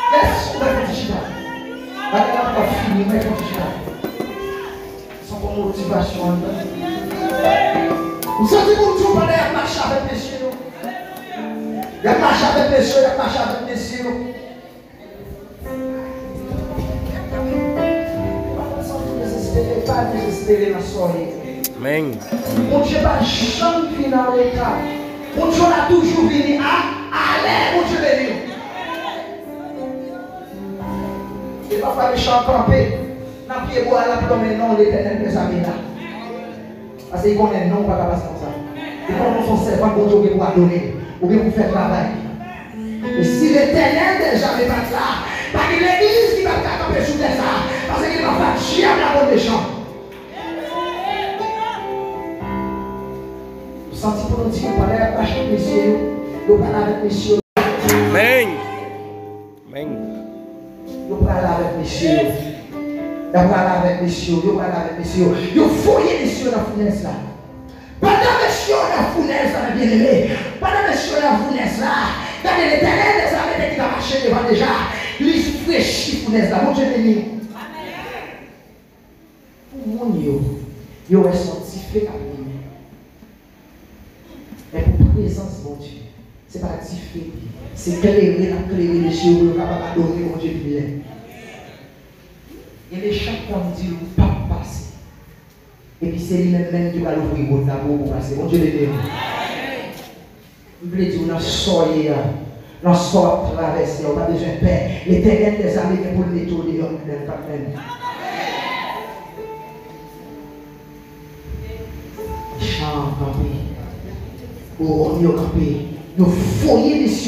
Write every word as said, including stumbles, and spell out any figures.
Yes, mwen fè ti chita. Bagay la pa fini, mwen fè ti chita. Son kon motivasyon anndan. M santi pou m di w pandan y ap mache avèk mesye yo. Y ap mache avèk mesye yo, y ap mache avèk mesye yo. Pa dezespere, pa dezespere nan sa w ye. Amèn. Bondye pa janm vin an reta. Bondye w la toujou vini a, alè Bondye beni w. E pafwa mechan an kanpe nan pye bwa a, l ap nonmen non Letènèl dèzame la. Paske li konnen non w pa ka pase konsa. Li konnen w se yon sèvant Bondye, ou gen pou adore l, ou gen pou fè travay li. E si Letènèl dèzame pa t la, pa gen legliz ki pa t ka kanpe sou tè sa a, paske gen pafwa dyab la konn mechan. M santi pou nou di, pandan y ap mache ak mesye yo, yo pral avèk mesye yo. Amèn. Amèn. Yo pral avèk mesye yo. Yo pral avèk mesye yo. Yo pral avèk mesye yo. Yo voye mesye yo nan founèz la. Pandan mesye yo nan founèz la, byeneme, pandan mesye yo nan founèz la, gade Letènèl dèzame te gentan mache devan deja. Li frechi founèz la. Bondye beni w. Pou moun yo, yo wè se yon dife k ap limen. Men pou prezans Bondye, se pa dife li ye. Se klere l ap klere mesye yo pou yo kapab adore Bondye pi byen. Gen mechan k konn di l ou p ap pase. Epi se li menm menm ki pral ouvri wout la pou ou pase. Bondye beni w. M vle di w nan sa w ye a, nan sa w ap travèse a, ou pa bezwen pè. Letènèl dèzame gen pou l mete w deyò anndan l kanmenm. Mechan an kanpe. Wonn yo kanpe. Yo voye mesye yo.